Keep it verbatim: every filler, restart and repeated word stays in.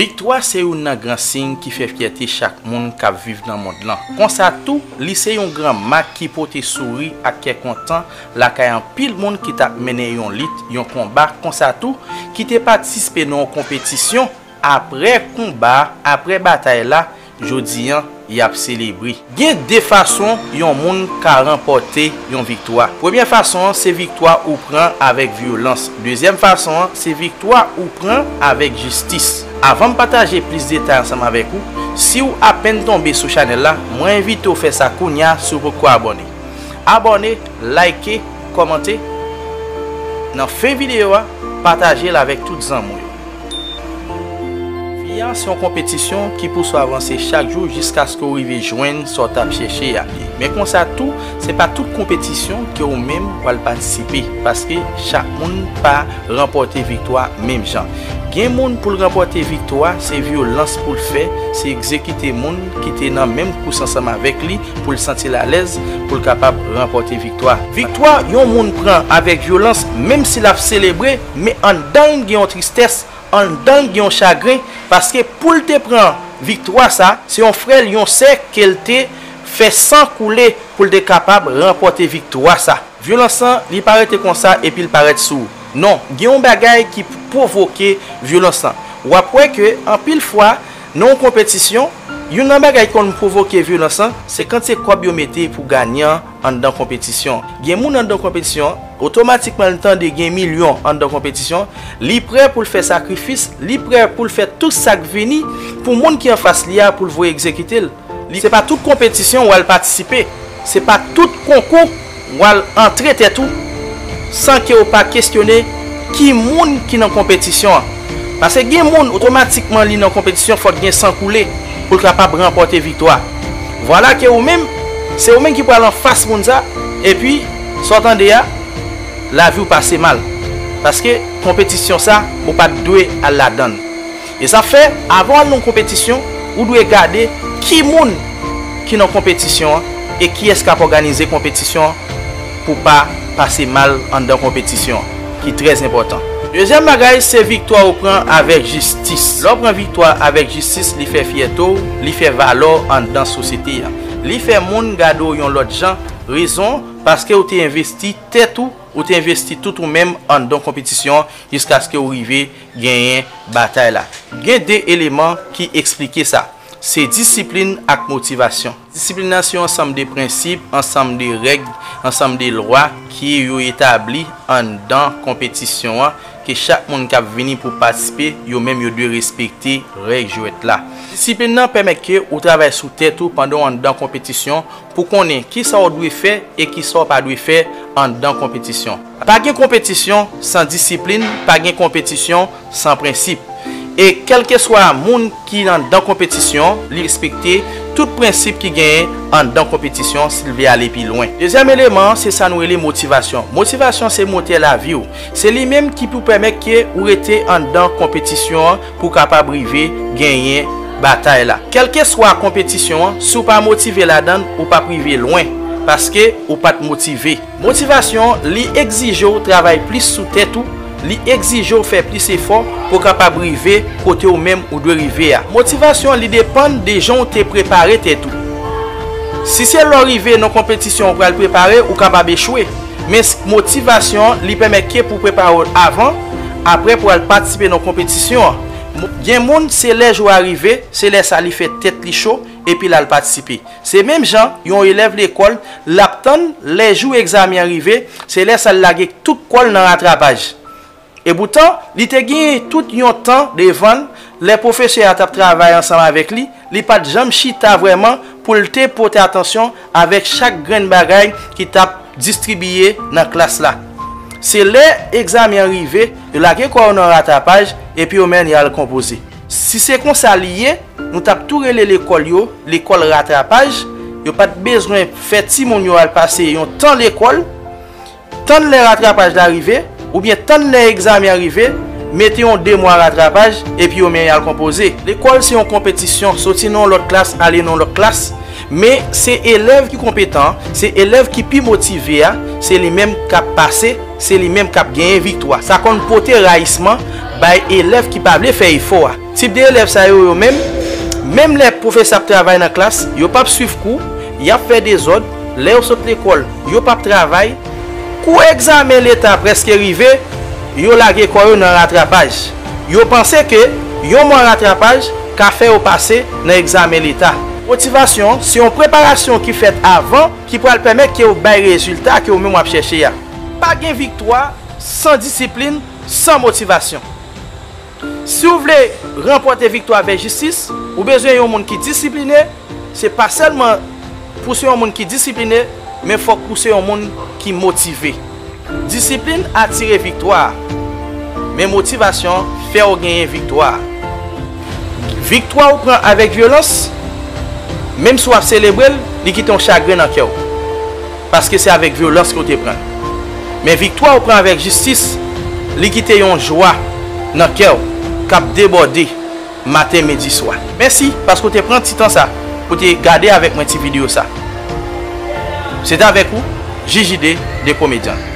Viktwa se youn nan gran siy ki fè fyète chak moun k ap viv nan mond lan. Konsa tou, li se yon gran mak ki pote souri ak kè kontan lakay anpil moun ki t ap mennen yon lit, yon konba, konsa tou, ki te patisipe nan yon konpetisyon. Apre konba, apre batay la, jodi an, y ap selebre. Gen de fason yon moun ka ranpòte yon viktwa. Premyè fason an, se viktwa ou pran avèk vyolans. Dezyèm fason an, se viktwa ou pran avèk jistis. Avan m pataje plis detay ansanm avèk ou, si w apèn tonbe sou chanèl la, mwen envite w fè sa kounye a si w potko abòne. Abòne, like, kòmante. Nan fen videyo a, pataje l avèk tout zanmi w yo. Vi a se yon konpetisyon ki pouse w avanse chak jou jiskaske w rive jwenn sa w t ap chèche a. Men konsa tou, se pa tout konpetisyon ke ou menm w al patisipe, paske chak moun pa ranpòte viktwa menm jan. Gen moun pou l ranpòte viktwa, se vyolans pou l fè, se egzekite moun ki te nan menm kous ansanm avèk li pou l santi l alèz, pou l kapab ranpòte viktwa. Viktwa yon moun pran avèk vyolans, menm si l ap selebre, men anndan l gen yon tristès, anndan l gen yon chagren, paske pou l te pran viktwa sa, se yon frè l, yon sè ke l te fè san koule pou l te kapab ranpòte viktwa sa. Vyolans lan, li pa rete konsa epi l parèt sou ou. Non, gen yon bagay ki pwovoke vyolans lan. W ap wè ke anpil fwa, nan yon konpetisyon, youn nan bagay ki konn pwovoke vyolans lan, se kantite kòb yo mete pou ganyan anndan konpetisyon. Gen moun anndan konpetisyon, otomatikman l tande gen milyon anndan konpetisyon, li prè pou l fè sakrifis, li prè pou l fè tout sa k vini pou moun ki anfas li a pou l voye egzekite l. Li, se pa tout konpetisyon w al patisipe, se pa tout konkou w al antre tèt ou san ke w pa kesyone ki moun ki nan konpetisyon an. Paske gen moun, otomatikman li nan konpetisyon, fòk gen san koule pou l kapab ranpòte viktwa. Vwala ke ou menm, se ou menm ki pral anfas moun sa, epi, sa w tande a, lavi w pase mal. Paske konpetisyon sa, ou pa t dwe al ladan l. E sa fè, avan w al nan yon konpetisyon, ou dwe gade ki moun ki nan konpetisyon an e kiyès k ap òganize konpetisyon an pou pa pase mal anndan konpetisyon an, ki trè enpòtan. Dezyèm bagay, se viktwa ou pran avèk jistis. Lè w pran viktwa avèk jistis, li fè fyète w, li fè valè w anndan sosyete a. Li fè moun gade w yon lòt jan, rezon, paske w te envesti tèt ou, ou te envesti tout ou menm anndan konpetisyon an jiskaske w rive genyen batay la. Gen de eleman ki eksplike sa. Se disiplin ak motivasyon. Disiplin nan se yon ansanm de prensip, ansanm de règ, ansanm de lwa ke yo etabli anndan konpetisyon an, ke chak moun k ap vini pou patisipe, yo menm yo dwe respekte règ jwèt la. Disiplin nan pèmèt ke ou travay sou tèt ou pandan w anndan konpetisyon pou konnen kisa w dwe fè e kisa w pa dwe fè anndan konpetisyon. Pa gen konpetisyon san disiplin, pa gen konpetisyon san prensip. E kèlkeswa moun ki anndan konpetisyon, li respekte tout prensip ki genyen anndan konpetisyon si l vle ale pi lwen. Dezyèm eleman an, se sa nou rele motivasyon. Motivasyon se motè lavi w. Se li menm ki pou pèmèt ke ou rete anndan konpetisyon an pou w kapab rive genyen batay la. Kèlkeswa konpetisyon an, si w pa motive ladan l, ou p ap rive lwen, paske ou pa t motive. Motivasyon, li egzije w travay plis sou tèt ou, li egzije w fè plis efò pou w kapab rive kote w menm ou dwe rive a. Motivasyon, li depann de jan w te prepare tèt ou. Si se lè w rive nan konpetisyon ou pral prepare, ou kapab echwe. Men s-, motivasyon, li pèmèt ke pou w prepare w avan, apre pou w al patisipe nan konpetisyon an. Mo-, gen moun, se lè jou a rive, se lè sa li fè tèt li cho, epi l al patisipe. Se menm jan yon elèv lekòl, l ap tann lè jou egzamen an rive, se lè sa l lage tout kò l nan ratrapaj. Epoutan, li te genyen tout yon tan devan l, lè pwofesè a t ap travay ansanm avèk li, li pa t janm chita vrèman pou l te pote atansyon avèk chak grenn bagay ki t ap distribiye nan klas la. Se lè egzamen an rive, yo lage kò yo nan ratrapaj, epi yo mennen y al konpoze. Si se konsa li ye, nou t ap tou rele lekòl yo lekòl ratrapaj. Yo pa t bezwen fè timoun yo al pase yon tan lekòl, tann lè ratrapaj la rive, oubyen tann lè egzamen an rive, mete yon de mwa ratrapaj, epi yo mennen y al konpoze. Lekòl se yon konpetisyon, soti nan yon lòt klas, ale nan yon lòt klas. Men se elèv ki konpetan an, se elèv ki pi motive a, se li menm k ap pase, se li menm k ap genyen viktwa. Sa konn pote rayisman bay elèv ki pa vle fè efò a. Tip de elèv sa yo, yo menm, menm lè pwofesè ap travay nan klas, yo p ap swiv kou, y ap fè dezòd, lè yo sot lekòl, yo p ap travay, kou egzamen leta prèske rive, yo lage kò yo nan ratrapaj. Yo panse ke yon mwa ratrapaj ka fè yo pase nan egzamen leta. Motivasyon se yon preparasyon ki fèt avan ki pral pèmèt ke w bay rezilta ke w menm w ap chèche a. Pa gen viktwa san disiplin, san motivasyon. Si w vle ranpòte viktwa avèk jistis, ou bezwen yon moun ki disipline. Se pa sèlman pou se yon moun ki disipline, men fòk ou se yon moun ki motive. Disiplin atire viktwa, men motivasyon fè w genyen viktwa. Viktwa ou pran avèk vyolans, menm si w ap selebre l, li kite yon chagren nan kè w. Paske se avèk vyolans ke w te pran l. Men viktwa ou pran avèk jistis, li kite yon jwa nan kè w k ap debòde maten, midi, swa. Mèsi paske w te pran ti tan sa pou te gade avèk mwen ti videyo sa. Se te avèk ou, J J D, de Komedyan.